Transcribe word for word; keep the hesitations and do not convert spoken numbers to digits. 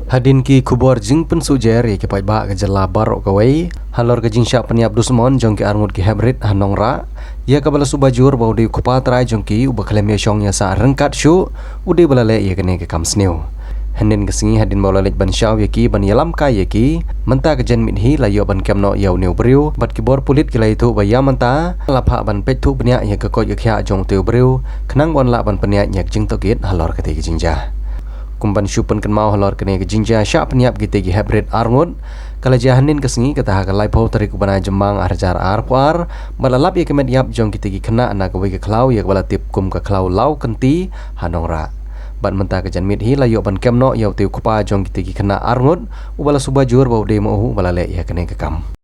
Hadien ki khubor jingpynsuhjer ïa ki paidbah ka jylla baroh kawei halor ka jingshah pynïap dusmon jong ki arngut ki heprit ha Nongrah, ïa kaba la suba jur ba u dei u kpa trai jong ki uba khlem ïashong ïasah ryngkat shuh u dei ba la leh ïa kane ka kam sniew. Hynnin ka sngi hadien ba u la leit ban shaw ïa ki ban ïalam kai ïa ki, mynta ka janmiet hi la ïoh ban kem noh ïa une u briew bad ki bor pulit ki la ïathuh ba ïa mynta la phah ban peit thuh bniah ïa ka koit ka khiah jong utei u briew khnang ban lah ban pynïaid ïa ka jingtohkit halor katei ka jingjia. Kum ban shu pynkynmaw halor kane ka jingjia shah pynïap kitei ki heprit arngut, ka la jia hynnin ka sngi kata ha ka laiphew tarik u bnai Jymmang ar hajar arphew ar, bad la lap ïa ka met ïap jong kitei ki khynnah na kawei ka khlaw ïa kaba la tip kum ka khlaw Lawkynti ha Nongrah. Bad mynta ka janmiet hi la ïoh ban kem noh ïa utei u kpa jong kitei ki khynnah arngut uba la suba jur ba u dei ma u uba la leh ïa kane ka kam.